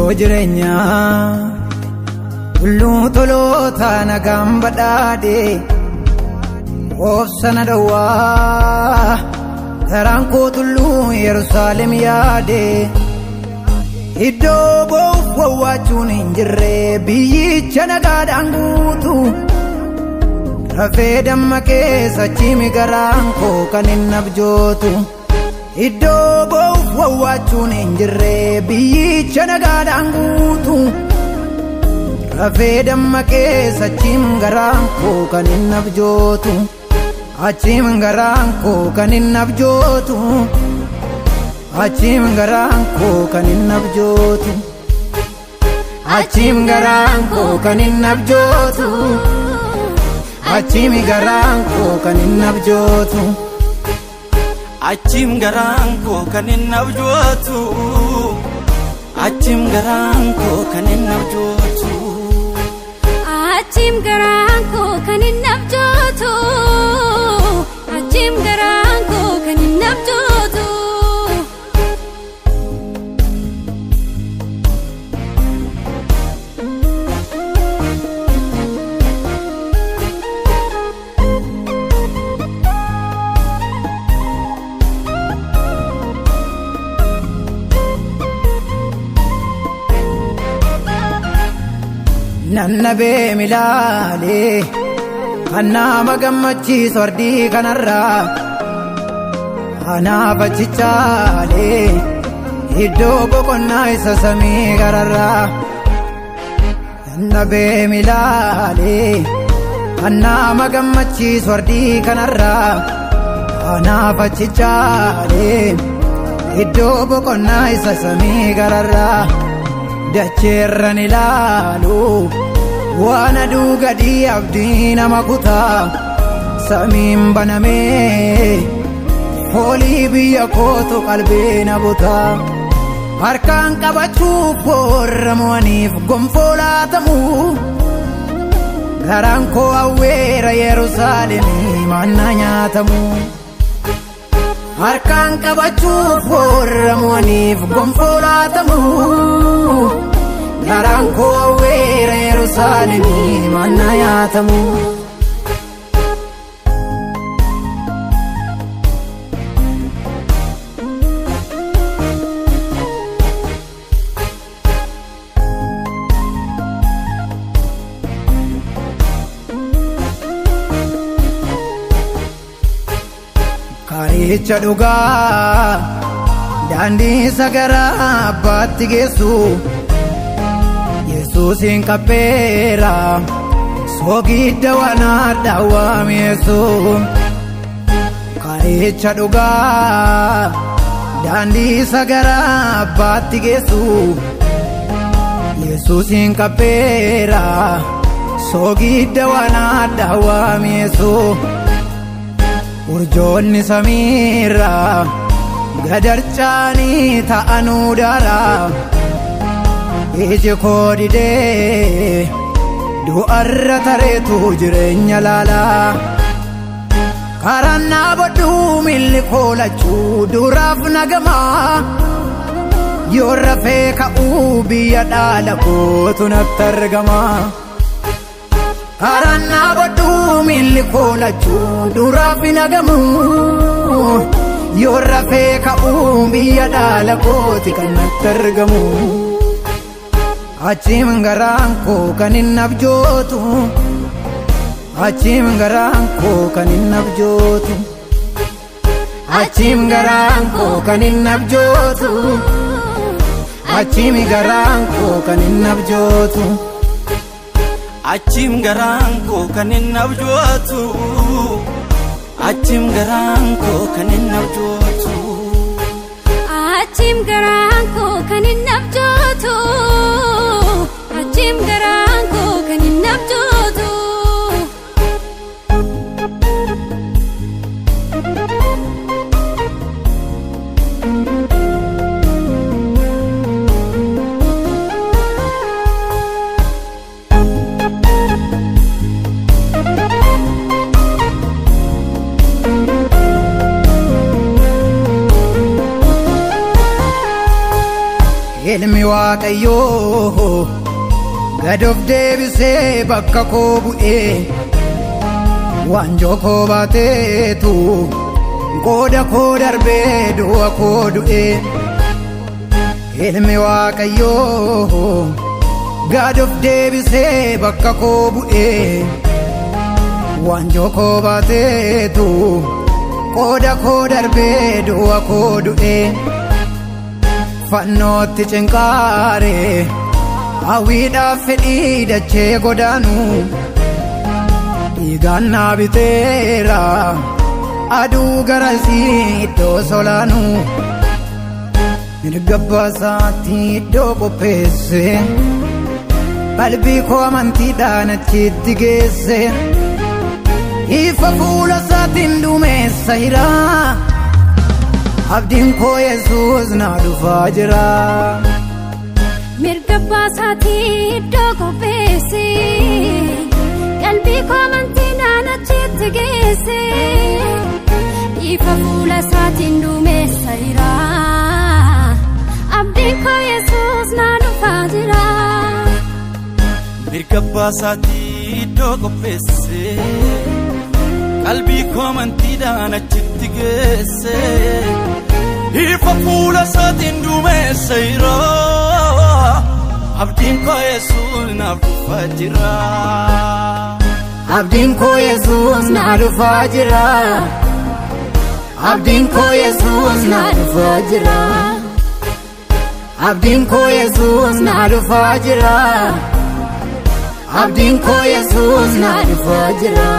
Iddoo jireenyaa tulluu toloota nagaan badhaadhe obsa na dhowwaa garaan koo tulluu Yerusaalem yaade. Iddoo boo'uuf wawwaachuun hin jirre biyyicha nagaadhaan guutu rafee dammaqee sachimi garaan koo kan hin abjootu. Iddoo boo'uuf wawwaachuun hin jirre biyyicha nagaadhaan guutu rafee dammaqee sachim garaan koo kan hin abjootu. Achim garaan koo kan hin abjootu. Achim garaan koo kan hin abjootu. Achim garaan koo kan hin abjootu. Achim garaan koo kan hin abjootu. Achim garaan koo kan hin abjootu. Achim garaan koo kan hin abjootu. Achim garaan koo kan hin abjootu. Achim garaan koo kan hin abjootu. Nannabee milaalee kan nama gammachiisu ardii kanarraa anaaf achichaalee iddoo boqonnaa isa samii gararraa. Nannabee milaalee kan nama gammachiisu ardii kanarraa anaaf achichaalee iddoo boqonnaa isa samii gararraa. Dacheerran ilaalu waan aduu gadii abdii nama kutaa samiin banamee foolii biyya kootu qalbii na butaa. Harkaan qabachuuf warra mo'aniif gonfoo laatamu garaan koo awweera Yerusaalemii manna nyaatamu. Harkaan qabachuuf warra mo'aniif gonfoo laatamu garaan koo awweera Yerusaalemii manna nyaatamu. Karicha dhugaa daandii isa gara abbaatti geessu Yesuusin qabbeera soogidda waan hadhaawaa mi'eessu. Karicha dhugaa daandii isa gara abbaatti geessu Yesuusin qabbeera soogidda waan hadhaawaa mi'eessu. Urjoonni samiirraa gadarchaanii ta'anuu daaraa iji koo didee du'arra tareetu jireenya laalaa. Karaan naa bodhuu miilli koo lachuu duraaf nagamaa yoo rafee ka'uu biyya dhaala kootu natti argama. Karaan naa bodhuu miilli koo lachuu duraaf nagamu yoo rafee ka'uu biyya dhaala kooti kan natti argamu. Achim garaan koo kan hin abjootu. Achim garaan koo kan hin abjootu. Achim garaan koo kan hin abjootu. Achim garaan koo kan hin abjootu. Achim garaan koo kan hin abjootu. Achim garaan koo kan hin abjootu. Achim garaan koo kan hin abjootu. Achim garaan koo kan hin abjootu. Ilmi Ilmi Waaqayyoo gad of deebisee bakka koo bu'ee, waanjoo koo baateetu qooda koo darbee du'a koo du'ee. Ilmi Waaqayyoo gad of deebisee bakka koo bu'ee, waanjoo koo baateetu qooda koo darbee du'a koo du'ee. Fannootti cinqaare hawwiidhaaf fedhii dachee godaanu, dhiigaan naa biteera aduu garasii iddoo solaanu. Mirga abbaasaatti iddoo qopheesse, qalbii koo amantiidhaan achitti geesse. Ifa fuula isaatiin duumessa hiraa, abdiin koo Yesuus naa dhufaa jira. Mirga baasaatii iddoo qopheesse, qalbii koo amantiidhaan achitti geesse. Ifa fuula isaatiin duumessa jira, abdiin koo Yesuus naa dhufaa jira. Mirga baasaatii iddoo qopheesse, qalbii koo amantiidhaan achitti geesse. Ifa fuula isaatiin duumessa jira, abdiin koo Yesuus naaf dhufaa jira. Abdiin koo Yesuus naa dhufaa jira. Abdiin koo Yesuus naa dhufaa jira. Abdiin koo Yesuus naa dhufaa jira. Abdiin koo Yesuus naa dhufaa jira.